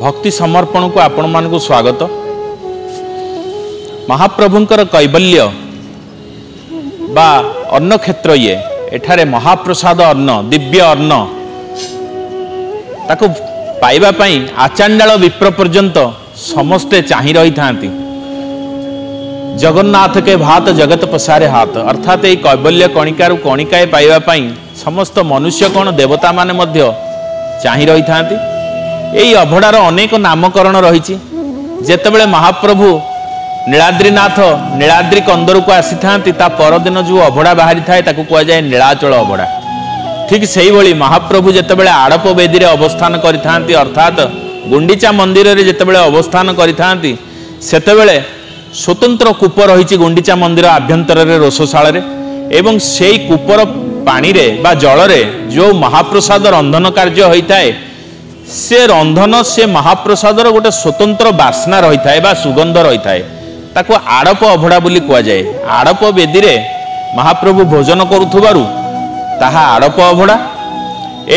ଭକ୍ତି ସମର୍ପଣକୁ ଆପଣମାନଙ୍କୁ ସ୍ୱାଗତ। ମହାପ୍ରଭୁଙ୍କର କୈବଲ୍ୟ ବା ଅନ୍ନକ୍ଷେତ୍ର ଇଏ। ଏଠାରେ ମହାପ୍ରସାଦ ଅନ୍ନ, ଦିବ୍ୟ ଅନ୍ନ, ତାକୁ ପାଇବା ପାଇଁ ଆଚାଣ୍ଡାଳ ବିପ୍ର ପର୍ଯ୍ୟନ୍ତ ସମସ୍ତେ ଚାହିଁ ରହିଥାନ୍ତି। ଜଗନ୍ନାଥ କେ ଭାତ ଜଗତ ପସାରେ ହାତ, ଅର୍ଥାତ୍ ଏଇ କୈବଲ୍ୟ କଣିକାରୁ କଣିକାଏ ପାଇବା ପାଇଁ ସମସ୍ତ ମନୁଷ୍ୟ କ'ଣ ଦେବତାମାନେ ମଧ୍ୟ ଚାହିଁ ରହିଥାନ୍ତି। ଏଇ ଅଭଡ଼ାର ଅନେକ ନାମକରଣ ରହିଛି। ଯେତେବେଳେ ମହାପ୍ରଭୁ ନୀଳାଦ୍ରିନାଥ ନୀଳାଦ୍ରି କନ୍ଦରକୁ ଆସିଥାନ୍ତି, ତା ପରଦିନ ଯେଉଁ ଅଭଡ଼ା ବାହାରିଥାଏ ତାକୁ କୁହାଯାଏ ନୀଳାଚଳ ଅଭଡ଼ା। ଠିକ୍ ସେଇଭଳି ମହାପ୍ରଭୁ ଯେତେବେଳେ ଆଡ଼ପ ବେଦୀରେ ଅବସ୍ଥାନ କରିଥାନ୍ତି, ଅର୍ଥାତ୍ ଗୁଣ୍ଡିଚା ମନ୍ଦିରରେ ଯେତେବେଳେ ଅବସ୍ଥାନ କରିଥାନ୍ତି, ସେତେବେଳେ ସ୍ୱତନ୍ତ୍ର କୂପ ରହିଛି ଗୁଣ୍ଡିଚା ମନ୍ଦିର ଆଭ୍ୟନ୍ତରରେ ରୋଷଶାଳରେ, ଏବଂ ସେଇ କୂପର ପାଣିରେ ବା ଜଳରେ ଯେଉଁ ମହାପ୍ରସାଦ ରନ୍ଧନ କାର୍ଯ୍ୟ ହୋଇଥାଏ, ସେ ରନ୍ଧନ ସେ ମହାପ୍ରସାଦର ଗୋଟେ ସ୍ୱତନ୍ତ୍ର ବାସ୍ନା ରହିଥାଏ ବା ସୁଗନ୍ଧ ରହିଥାଏ, ତାକୁ ଆଡ଼ପ ଅଭଡ଼ା ବୋଲି କୁହାଯାଏ। ଆଡ଼ପ ବେଦୀରେ ମହାପ୍ରଭୁ ଭୋଜନ କରୁଥିବାରୁ ତାହା ଆଡ଼ପ ଅଭଡ଼ା।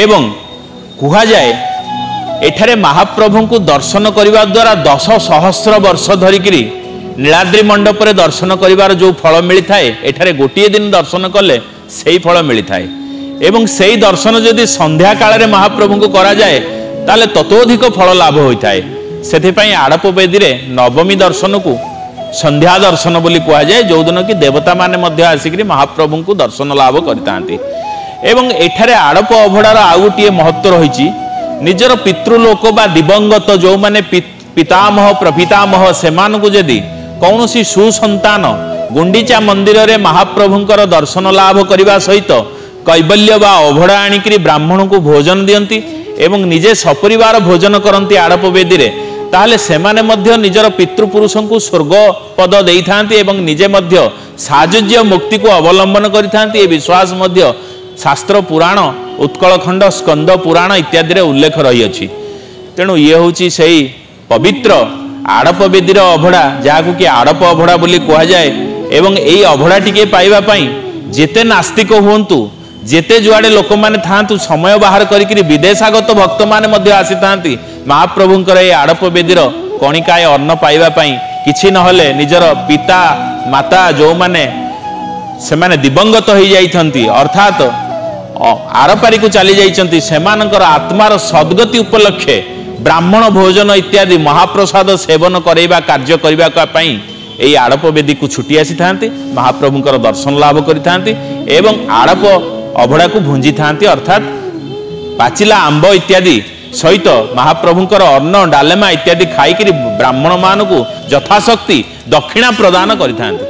ଏବଂ କୁହାଯାଏ ଏଠାରେ ମହାପ୍ରଭୁଙ୍କୁ ଦର୍ଶନ କରିବା ଦ୍ୱାରା 10 ସହସ୍ର ବର୍ଷ ଧରିକିରି ନୀଳାଦ୍ରି ମଣ୍ଡପରେ ଦର୍ଶନ କରିବାର ଯେଉଁ ଫଳ ମିଳିଥାଏ, ଏଠାରେ ଗୋଟିଏ ଦିନ ଦର୍ଶନ କଲେ ସେଇ ଫଳ ମିଳିଥାଏ। ଏବଂ ସେଇ ଦର୍ଶନ ଯଦି ସନ୍ଧ୍ୟା କାଳରେ ମହାପ୍ରଭୁଙ୍କୁ କରାଯାଏ, ତାହେଲେ ତତୋଧିକ ଫଳ ଲାଭ ହୋଇଥାଏ। ସେଥିପାଇଁ ଆଡ଼ପ ବେଦୀରେ ନବମୀ ଦର୍ଶନକୁ ସନ୍ଧ୍ୟା ଦର୍ଶନ ବୋଲି କୁହାଯାଏ, ଯେଉଁଦିନ କି ଦେବତାମାନେ ମଧ୍ୟ ଆସିକରି ମହାପ୍ରଭୁଙ୍କୁ ଦର୍ଶନ ଲାଭ କରିଥାନ୍ତି। ଏବଂ ଏଠାରେ ଆଡ଼ପ ଅଭଡ଼ାର ଆଉ ଗୋଟିଏ ମହତ୍ଵ ରହିଛି। ନିଜର ପିତୃଲୋକ ବା ଦିବଙ୍ଗତ ଯେଉଁମାନେ ପିତାମହ ପ୍ରପିତାମହ, ସେମାନଙ୍କୁ ଯଦି କୌଣସି ସୁସନ୍ତାନ ଗୁଣ୍ଡିଚା ମନ୍ଦିରରେ ମହାପ୍ରଭୁଙ୍କର ଦର୍ଶନ ଲାଭ କରିବା ସହିତ କୈବଲ୍ୟ ବା ଅଭଡ଼ା ଆଣିକରି ବ୍ରାହ୍ମଣଙ୍କୁ ଭୋଜନ ଦିଅନ୍ତି ଏବଂ ନିଜେ ସପରିବାର ଭୋଜନ କରନ୍ତି ଆଡ଼ପ ବେଦୀରେ, ତାହେଲେ ସେମାନେ ମଧ୍ୟ ନିଜର ପିତୃପୁରୁଷଙ୍କୁ ସ୍ୱର୍ଗ ପଦ ଦେଇଥାନ୍ତି ଏବଂ ନିଜେ ମଧ୍ୟ ସାଯୁଜ୍ୟ ମୁକ୍ତିକୁ ଅବଲମ୍ବନ କରିଥାନ୍ତି। ଏ ବିଶ୍ୱାସ ମଧ୍ୟ ଶାସ୍ତ୍ର ପୁରାଣ, ଉତ୍କଳଖଣ୍ଡ, ସ୍କନ୍ଦ ପୁରାଣ ଇତ୍ୟାଦିରେ ଉଲ୍ଲେଖ ରହିଅଛି। ତେଣୁ ଇଏ ହେଉଛି ସେଇ ପବିତ୍ର ଆଡ଼ପ ବେଦୀର ଅଭଡ଼ା, ଯାହାକୁ କି ଆଡ଼ପ ଅଭଡ଼ା ବୋଲି କୁହାଯାଏ। ଏବଂ ଏଇ ଅଭଡ଼ା ଟିକେ ପାଇବା ପାଇଁ ଯେତେ ନାସ୍ତିକ ହୁଅନ୍ତୁ, ଯେତେ ଯୁଆଡ଼େ ଲୋକମାନେ ଥାଆନ୍ତୁ, ସମୟ ବାହାର କରିକିରି ବିଦେଶାଗତ ଭକ୍ତମାନେ ମଧ୍ୟ ଆସିଥାନ୍ତି ମହାପ୍ରଭୁଙ୍କର ଏଇ ଆଡ଼ପ ବେଦୀର କଣିକାଏ ଅନ୍ନ ପାଇବା ପାଇଁ। କିଛି ନହେଲେ ନିଜର ପିତା ମାତା ଯେଉଁମାନେ ସେମାନେ ଦିବଙ୍ଗତ ହୋଇଯାଇଛନ୍ତି, ଅର୍ଥାତ୍ ଆରପାରିକୁ ଚାଲି ଯାଇଛନ୍ତି, ସେମାନଙ୍କର ଆତ୍ମାର ସଦ୍ଗତି ଉପଲକ୍ଷେ ବ୍ରାହ୍ମଣ ଭୋଜନ ଇତ୍ୟାଦି ମହାପ୍ରସାଦ ସେବନ କରାଇବା କାର୍ଯ୍ୟ କରିବା ପାଇଁ ଏଇ ଆଡ଼ପ ବେଦୀକୁ ଛୁଟି ଆସିଥାନ୍ତି, ମହାପ୍ରଭୁଙ୍କର ଦର୍ଶନ ଲାଭ କରିଥାନ୍ତି ଏବଂ ଆଡ଼ପ ଅଭଡ଼ାକୁ ଭୁଞ୍ଜିଥାନ୍ତି, ଅର୍ଥାତ୍ ପାଚିଲା ଆମ୍ବ ଇତ୍ୟାଦି ସହିତ ମହାପ୍ରଭୁଙ୍କର ଅନ୍ନ ଡାଲେମା ଇତ୍ୟାଦି ଖାଇକିରି ବ୍ରାହ୍ମଣମାନଙ୍କୁ ଯଥାଶକ୍ତି ଦକ୍ଷିଣା ପ୍ରଦାନ କରିଥାନ୍ତି।